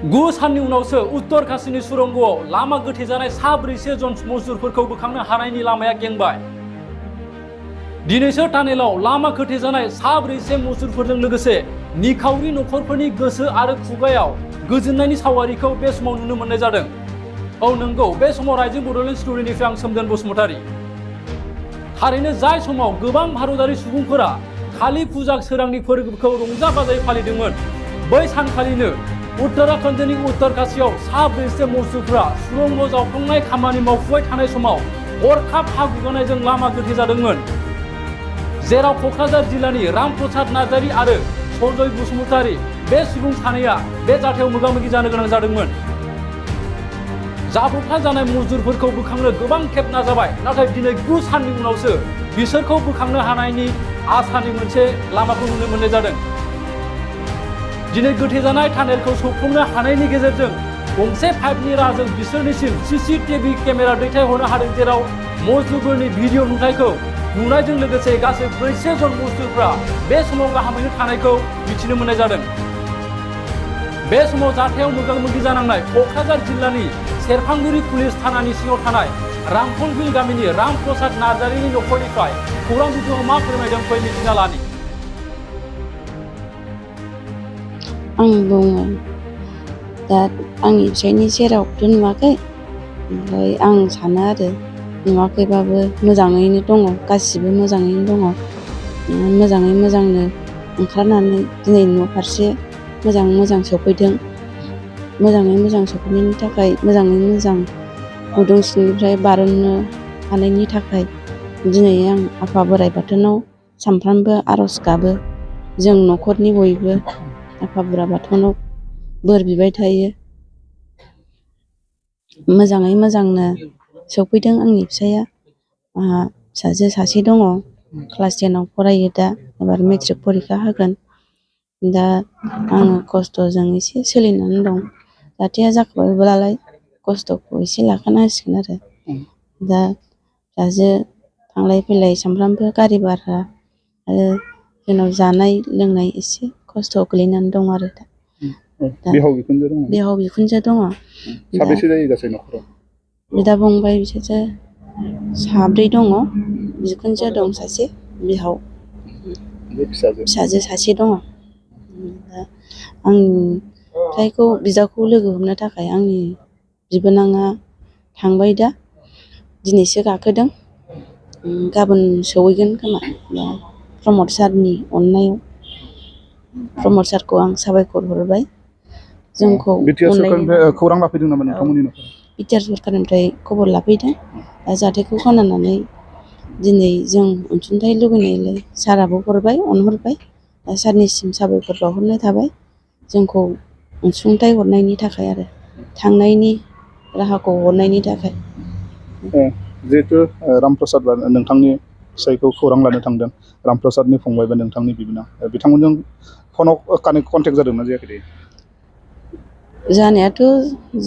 9 साननि उनावसो उत्तर काशीनि सुरंगआव लामा गोथे जानाय 4 जन मजदुरफोरखौ बोखांनो हानायनि लामाया गेंबाय। दिनैसो टानेलाव लामा गोथे जानाय 4 मजदुरफोरजों लोगोसे निखावरि नखरफोरनि गोसो आरो खुगायाव गोजोननायनि सावगारिखौ बे समाव नुनो मोननाय जादों। औ नंगौ, बे समाव राइजिं बड'लेण्ड स्टुडिय'निफ्राय आं सोमदोन बसुमतारी। थारैनो जाय समाव गोबां भारतारि सुबुंफोरा काली फुजा सोरांनि फोरबोखौ रंजा बाजायै फालिदोंमोन, बै सानखालिनो उत्तराखंडनि उत्तर काशीयाव 4 मजदुरफोरा सुरंग जावखांनाय खामानि मावफुबाय थानाय समाव हरखाब हा गुगानायजों लामा गोथे जादोंमोन, जेराव क'क्राझार जिल्लानि रामप्रसाद नार्जारी आरो सनजय बसुमतारी बे सुबुं सानैया बे जाथायाव मोगा-मोगि जानो गोनां जादोंमोन। जाब्रबथाय जानाय मजदुरफोरखौ बोखांनो गोबां खेब नाजाबाय, नाथाय दिनै 9 साननि उनावसो बिसोरखौ बोखांनो हानायनि आसानि मोनसे लामाखौ नुनो मोननाय जादों। दिनै गोथे जानाय टानेलखौ सौफ्लंनो हानायनि गेजेरजों गंसे पाइपनि राहाजों बिसोरनिसिम CCTV केमेरा दैथायहरनो हादों, जेराव मजदुरफोरनि भिडिअ नुथायखौ नुनायजों लोगोसे गासै 4 जन मजदुरफ्रा बे समाव गाहामैनो थानायखौ मिथिनो मोननाय जादों। बे समाव जाथायाव मोगा-मोगि जानांनाय क'क्राझार जिल्लानि सेरफांगुरि पुलिस थानानि सिङाव थानाय रामफलबिल गामिनि रामप्रसाद नार्जारीनि नखरनिफ्राय खौरां बिजोङाव मा फोरमायदों फै मिथिना लानि। आं बुङो दा आंनि फिसायनि सेरावथ' नुवाखै, ओमफ्राय आं सानो आरो नुवाखैबाबो मोजाङैनो दङ, गासिबो मोजाङैनो दङ। मोजाङै मोजांनो ओंखारनानै दिनै न' फारसे मोजाङै मोजां सफैदों। मोजाङै मोजां सफैनायनि थाखाय, मोजाङै मोजां गुदुं सिंनिफ्राय बारननो हानायनि थाखाय दिनै आं आफा बोराइ बाथौनाव सानफ्रामबो आर'ज गाबो। जों न'खरनि बयबो आफा बोराइ बाथौनाव बोर बिबाय थायो। मोजाङै मोजांनो सफैदों आंनि फिसाया। आंहा फिसाजो सासे दङ, क्लास 10आव फरायो दा, एबार मेट्रिक परिखा होगोन। दा आङो खस्थ'जों एसे सोलिनानै दं। जाथाया जाखाबायब्लालाय खस्थ'खौ एसे लाखानांसिगोन आरो। दा फिसाजो थांलाय फैलाय सामफ्रामबो गारि भारा आरो जोंनाव जानाय लोंनाय एसे खस्थ' गोलैनानै दं आरो दा। बिहाव बिखुनजो दङ। साबेसे जायो गासै न'खराव? बिदा फंबाय बिसोरजो 4 दङ, बिखुनजो दं सासे, बिहाव फिसाजो सासे दङ। दा आंनि फिसायखौ बिदाखौ लोगो हमनो थाखाय आंनि बिबोनाङा थांबाय दा, दिनैसो गाखोदों। गाबोन सहैगोन खोमा। प्रमद सारनि अननायाव प्रमद सारखौ आं साबायखर हरबाय। जोंखौ खौरां लाफैदों नामा नोंथांमोननि न'खराव? बिटिआर सरकारनिफ्राय खबर लाफैदों। दा जाथायखौ खोनानानै दिनै जों अनसुंथाइ लुबैनायलाय साराबो हरबाय, अनहरबाय। दा सारनिसिम साबायखर बावहरनाय थाबाय, जोंखौ अनसुंथाइ हरनायनि थाखाय आरो थांनायनि राहाखौ हरनायनि थाखाय। जिहेतु रामप्रसाद नोंथांनि फिसायखौ खौरां लानो थांदों, रामप्रसादनि फंबाय बा नोंथांनि बिबोनां, बिथांमोनजों फनाव कन्टेक्ट जादोंना जायाखै? जानायाथ'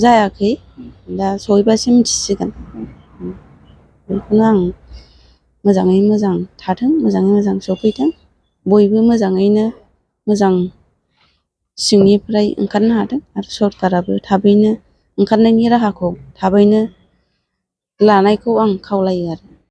जायाखै, दा सहैबासो मिथिसिगोन। बेखौनो आं मोजाङै मोजां थाथों, मोजाङै मोजां सफैथों, बयबो मोजाङैनो मोजां सिंनिफ्राय ओंखारनो हाथों आरो सरकाराबो थाबैनो ओंखारनायनि राहाखौ थाबैनो लानायखौ आं खावलायो आरो।